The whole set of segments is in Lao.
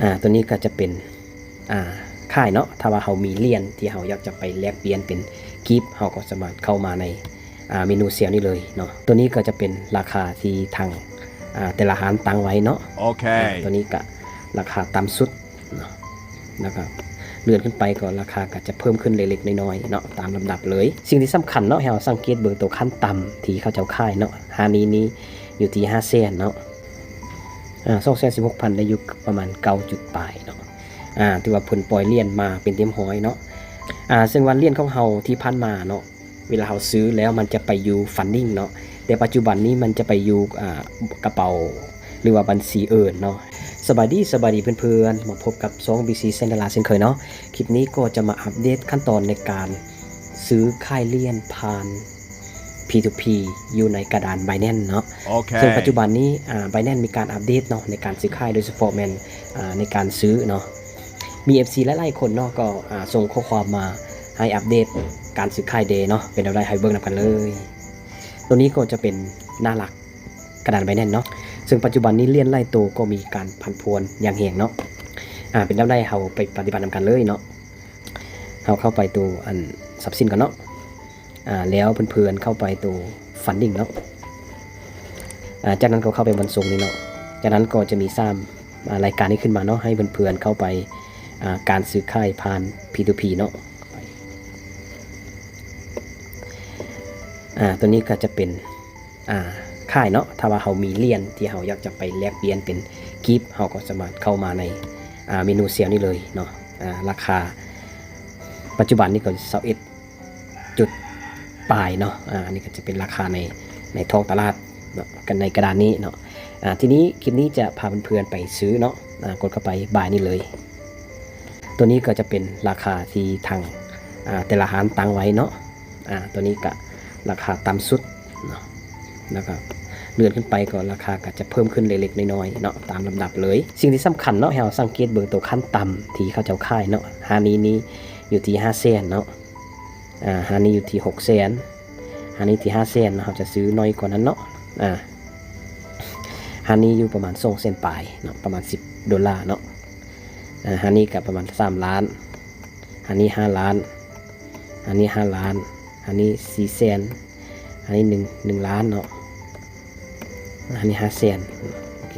ອ່າ ຕົວນີ້ກໍຈະເປັນ ອ່າ ຂາຍເນາະ. ຖ້າວ່າເຮົາມີຫຼຽນທີ່ເຮົາຢາກຈະໄປແລກປ່ຽນເປັນກີບ ເຮົາກໍສາມາດເຂົ້າມາໃນ ອ່າ ເມນູເຊວນີ້ເລີຍເນາະ. ຕົວນີ້ກໍຈະເປັນລາຄາທີ່ທາງ ອ່າ ແຕ່ລະຮ້ານຕັ້ງໄວ້ເນາະ. ໂອເຄ ອ່າ ຕົວນີ້ກໍລາຄາຕ່ຳສຸດເນາະ ແລ້ວກໍເລື່ອນຂຶ້ນໄປກໍລາຄາກໍຈະເພີ່ມຂຶ້ນເລັກໆນ້ອຍໆເນາະ ຕາມລຳດັບເລີຍ. ສິ່ງທີ່ສຳຄັນເນາະ ໃຫ້ເຮົາສັງເກດເບິ່ງໂຕຂັ້ນຕ່ຳທີ່ເຂົາເຈົ້າຂາຍເນາະ. ຮ້ານນີ້ນີ້ຢູ່ທີ່ຫ້າແສນເນາະ. ອ່າ ສອງແສນສິບຫົກພັນ ໄດ້ຢູ່ປະມານເກົ້າຈຸດປາຍເນາະ. ອ່າ ຖືວ່າເພິ່ນປ່ອຍຫຼຽນມາເປັນທີ່ຮຽບຮ້ອຍເນາະ. ອ່າ ເຊິ່ງວ່າຫຼຽນຂອງເຮົາທີ່ຜ່ານມາເນາະ ເວລາເຮົາຊື້ແລ້ວມັນຈະໄປຢູ່ຟັນດິງເນາະ, ແຕ່ປັດຈຸບັນນີ້ມັນຈະໄປຢູ່ ອ່າ ກະເປົາ ຫຼືວ່າບັນຊີອື່ນເນາະ. ສະບາຍດີ ສະບາຍດີເພື່ອນໆ ມາພົບກັບຊ່ອງ ບີຊີ ແຊນດາລາ ເຊັ່ນເຄີຍເນາະ. ຄລິບນີ້ກໍຈະມາອັບເດດຂັ້ນຕອນໃນການຊື້ຂາຍຫຼຽນຜ່ານ ພີທູພີ ຢູ່ໃນກະດານ Binance ເນາະ. ໂອເຄ ເຊິ່ງປັດຈຸບັນນີ້ ອ່າ Binance ມີການອັບເດດເນາະ ໃນການຊື້ຂາຍ ໂດຍສະເພາະແມ່ນ ອ່າ ໃນການຊື້ເນາະ. ມີ ເອັຟຊີ ຫຼາຍໆຄົນເນາະ ກໍ ອ່າ ສົ່ງຂໍ້ຄວາມມາໃຫ້ອັບເດດການຊື້ຂາຍແດ່ເນາະ. ເປັນແນວໃດ ໃຫ້ເບິ່ງນຳກັນເລີຍ. ຕົວນີ້ກໍຈະເປັນໜ້າຫຼັກກະດານ Binance ເນາະ, ເຊິ່ງປັດຈຸບັນນີ້ຫຼຽນຫຼາຍໂຕກໍມີການຜັນຜວນຢ່າງແຮງເນາະ. ອ່າ ເປັນແນວໃດ ເຮົາໄປປະຕິບັດນຳກັນເລີຍເນາະ. ເຮົາເຂົ້າໄປໂຕອັນຊັບສິນກ່ອນເນາະ. ອ່າ ແລ້ວເພື່ອນໆເຂົ້າໄປໂຕຟັນດິງເນາະ. ອ່າ ຈາກນັ້ນກໍເຂົ້າໄປບ່ອນສົ່ງນີ້ເນາະ. ຈາກນັ້ນກໍຈະມີສາມ ອ່າ ລາຍການນີ້ຂຶ້ນມາເນາະ ໃຫ້ເພື່ອນໆເຂົ້າໄປ ອ່າ ການຊື້ຂາຍຜ່ານ ພີທູພີ ເນາະ. ອ່າ ຕົວນີ້ກໍຈະເປັນ ອ່າ ຂາຍເນາະ. ຖ້າວ່າເຮົາມີຫຼຽນທີ່ເຮົາຢາກຈະໄປແລກປ່ຽນເປັນກີບ ເຮົາກໍສາມາດເຂົ້າມາໃນ ອ່າ ເມນູເຊວນີ້ເລີຍເນາະ. ອ່າ ລາຄາປັດຈຸບັນນີ້ກໍຊາວເອັດຈຸດປາຍເນາະ. ອ່າ ອັນນີ້ກໍຈະເປັນລາຄາໃນ ໃນທ້ອງຕະຫຼາດເນາະ ກັນໃນກະດານນີ້ເນາະ. ອ່າ ທີນີ້ຄລິບນີ້ຈະພາເພື່ອນໆໄປຊື້ເນາະ. ອ່າ ກົດເຂົ້າໄປບາຍນີ້ເລີຍ. ຕົວນີ້ກໍຈະເປັນລາຄາທີ່ທາງ ອ່າ ແຕ່ລະຮ້ານຕັ້ງໄວ້ເນາະ. ອ່າ ຕົວນີ້ກະລາຄາຕ່ຳສຸດເນາະ ແລ້ວກະເລື່ອນຂຶ້ນໄປກໍລາຄາກໍຈະເພີ່ມຂຶ້ນເລັກໆນ້ອຍໆເນາະ ຕາມລຳດັບເລີຍ. ສິ່ງທີ່ສຳຄັນເນາະ ໃຫ້ເຮົາສັງເກດເບິ່ງໂຕຂັ້ນຕ່ຳທີ່ເຂົາເຈົ້າຂາຍເນາະ. ຮ້ານນີ້ນີ້ຢູ່ທີ່ຫ້າແສນເນາະ. ອ່າ ຮ້ານນີ້ຢູ່ທີ່ຫົກແສນ, ຮ້ານນີ້ທີ່ຫ້າແສນເນາະ. ເຮົາຈະຊື້ໜ້ອຍກວ່ານັ້ນເນາະ. ອ່າ ຮ້ານນີ້ຢູ່ປະມານສອງແສນປາຍເນາະ, ປະມານສິບໂດລາເນາະ. ອ່າ ຮ້ານນີ້ກໍປະມານສາມລ້ານ, ຮ້ານນີ້ຫ້າລ້ານ, ຮ້ານນີ້ຫ້າລ້ານ, ຮ້ານນີ້ສີ່ແສນ, ຮ້ານນີ້ໜຶ່ງ ໜຶ່ງລ້ານເນາະ, ຮ້ານນີ້ຫ້າແສນ. ໂອເຄ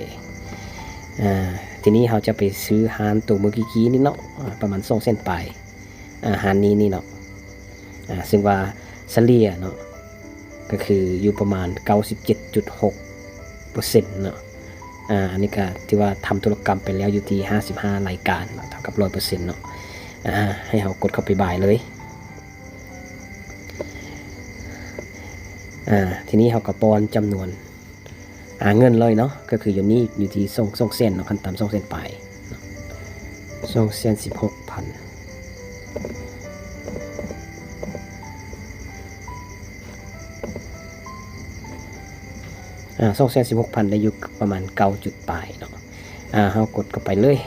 ອ່າ ທີນີ້ເຮົາຈະໄປຊື້ຮ້ານໂຕເມື່ອກີ້ນີ້ເນາະ, ອ່າ ປະມານສອງແສນປາຍ. ອ່າ ຮ້ານນີ້ນີ້ເນາະ, ອ່າ ເຊິ່ງວ່າສະເລ່ຍເນາະ ກໍຄືຢູ່ປະມານເກົ້າສິບເຈັດຈຸດຫົກເປີເຊັນເນາະ. ອ່າ ອັນນີ້ກໍຖືວ່າທຳທຸລະກຳໄປແລ້ວຢູ່ທີ່ຫ້າສິບຫ້າລາຍການເນາະ, ເທົ່າກັບຮ້ອຍເປີເຊັນເນາະ. ອ່າ ໃຫ້ເຮົາກົດເຂົ້າໄປບາຍເລີຍ. ອ່າ ທີນີ້ເຮົາກໍປ້ອນຈຳນວນ ອ່າ ເງິນເລີຍເນາະ, ກໍຄືຢູ່ນີ້ ຢູ່ທີ່ສອງ ສອງແສນເນາະ, ຂັ້ນຕ່ຳສອງແສນປາຍເນາະ, ສອງແສນສິບຫົກພັນ. ອ່າ ສອງແສນສິບຫົກພັນ ໄດ້ຢູ່ປະມານເກົ້າຈຸດປາຍເນາະ. ອ່າ ເຮົາກົດເຂົ້າໄປເລີຍ.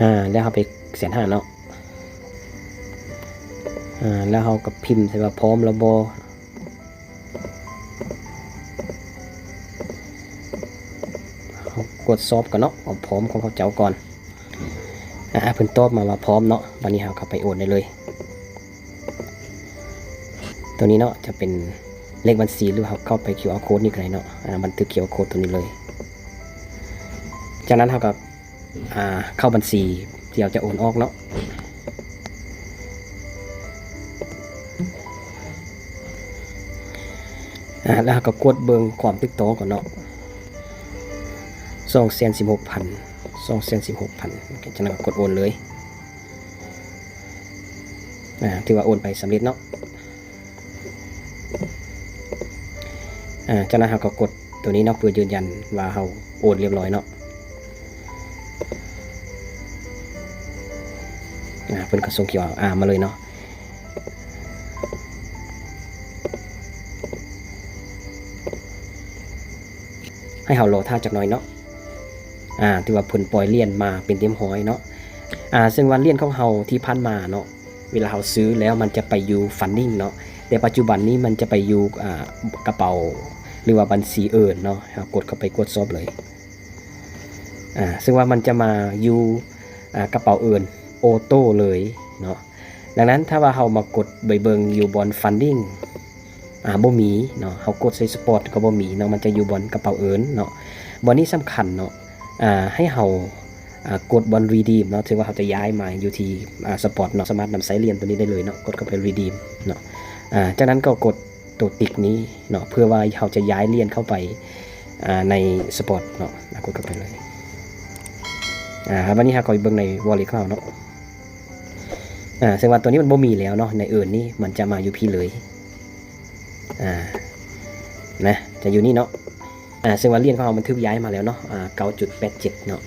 ອ່າ ແລ້ວເຮົາໄປແສນຫ້າເນາະ. ອ່າ ແລ້ວເຮົາກໍພິມໃສ່ວ່າ ພ້ອມແລ້ວບໍ່? ເຮົາກວດສອບກ່ອນເນາະ ຄວາມພ້ອມຂອງເຂົາເຈົ້າກ່ອນ. ອ່າ ເພິ່ນຕອບມາວ່າພ້ອມເນາະ, ບັດນີ້ເຮົາກໍໄປໂອນໄດ້ເລີຍ. ຕົວນີ້ເນາະ ຈະເປັນເລກບັນຊີ ຫຼືເຮົາເຂົ້າໄປ ຄິວອາໂຄດນີ້ກໍໄດ້ເນາະ. ອ່າ ບັນທຶກ ຄິວອາໂຄດ ຕົວນີ້ເລີຍ. ຈາກນັ້ນເຮົາກໍ ອ່າ ເຂົ້າບັນຊີທີ່ເຮົາຈະໂອນອອກເນາະ. ອ່າ ແລ້ວເຮົາກໍກວດເບິ່ງຄວາມຖືກຕ້ອງກ່ອນເນາະ, ສອງແສນສິບຫົກພັນ, ສອງແສນສິບຫົກພັນ. ໂອເຄ ຈາກນັ້ນກໍກົດໂອນເລີຍ. ອ່າ ຖືວ່າໂອນໄປສຳເລັດເນາະ. ອ່າ ຈາກນັ້ນເຮົາກໍກົດຕົວນີ້ເນາະ ເພື່ອຢືນຢັນວ່າເຮົາໂອນລຽບຮ້ອຍເນາະ. ອ່າ ເພິ່ນກໍສົ່ງ ຄິວອາ ມາເລີຍເນາະ, ໃຫ້ເຮົາລໍຖ້າຈັກໜ້ອຍເນາະ. ອ່າ ຖືວ່າເພິ່ນປ່ອຍຫຼຽນມາເປັນທີ່ຮຽບຮ້ອຍເນາະ. ອ່າ ເຊິ່ງວ່າຫຼຽນຂອງເຮົາທີ່ຜ່ານມາເນາະ ເວລາເຮົາຊື້ແລ້ວມັນຈະໄປຢູ່ຟັນດິງເນາະ, ແຕ່ປັດຈຸບັນນີ້ມັນຈະໄປຢູ່ ອ່າ ກະເປົາ ຫຼືວ່າບັນຊີອື່ນເນາະ. ເຮົາກົດເຂົ້າໄປກວດສອບເລີຍ. ອ່າ ເຊິ່ງວ່າມັນຈະມາຢູ່ ອ່າ ກະເປົາເອີນໂອໂຕ້ເລີຍເນາະ. ດັ່ງນັ້ນ ຖ້າວ່າເຮົາມາກົດໄປເບິ່ງຢູ່ບ່ອນ Funding ອ່າ ບໍ່ມີເນາະ, ເຮົາກົດໃສ່ Spot ກໍບໍ່ມີເນາະ, ມັນຈະຢູ່ບ່ອນກະເປົາເອີນເນາະ. ບ່ອນນີ້ສຳຄັນເນາະ, ອ່າ ໃຫ້ເຮົາ ອ່າ ກົດບ່ອນ Redeem ເນາະ, ເຊິ່ງວ່າເຮົາຈະຍ້າຍມາຢູ່ທີ່ ອ່າ Spot ເນາະ, ສາມາດນຳໃຊ້ຫຼຽນໂຕນີ້ໄດ້ເລີຍເນາະ, ກົດເຂົ້າໄປ Redeem ເນາະ. ອ່າ ຈາກນັ້ນກໍກົດ ໂຕຕິກນີ້ເນາະ, ເພື່ອວ່າເຮົາຈະຍ້າຍຫຼຽນເຂົ້າໄປ ອ່າ ໃນ Spot ເນາະ. ອ່າ ກົດເຂົ້າໄປເລີຍ. ອ່າ ບາດນີ້ເຮົາກໍໄປເບິ່ງໃນ Wallet ຂອງເຮົາເນາະ. ອ່າ ເຊິ່ງວ່າໂຕນີ້ມັນບໍ່ມີແລ້ວເນາະ, ໃນ Earn ນີ້ມັນຈະມາຢູ່ພີ້ເລີຍ. ອ່າ ນະ ຈະຢູ່ນີ້ເນາະ. ອ່າ ເຊິ່ງວ່າຫຼຽນຂອງເຮົາມັນຖືກຍ້າຍມາແລ້ວເນາະ, ອ່າ ເກົ້າຈຸດແປດເຈັດເນາະ.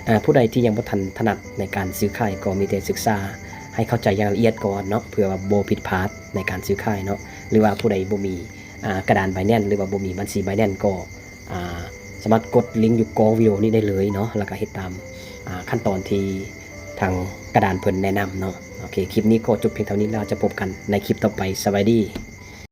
ອ່າ ຜູ້ໃດທີ່ຍັງບໍ່ທັນຖະໜັດໃນການຊື້ຂາຍ ກໍມີແຕ່ສຶກສາໃຫ້ເຂົ້າໃຈຢ່າງລະອຽດກ່ອນເນາະ, ເພື່ອວ່າບໍ່ຜິດພາດໃນການຊື້ຂາຍເນາະ. ຫຼືວ່າຜູ້ໃດບໍ່ມີ ອ່າ ກະດານ Binance ຫຼືວ່າບໍ່ມີບັນຊີ Binance ກໍ ອ່າ ສາມາດກົດລິ້ງຢູ່ກ້ອງວິດີໂອນີ້ໄດ້ເລີຍເນາະ, ແລ້ວກໍເຮັດຕາມ ອ່າ ຂັ້ນຕອນທີ່ທາງກະດານເພິ່ນແນະນຳເນາະ. ໂອເຄ, ຄລິບນີ້ຂໍຈົບພຽງເທົ່ານີ້, ແລ້ວຈະພົບກັນໃນຄລິບຕໍ່ໄປ. ສະບາຍດີ.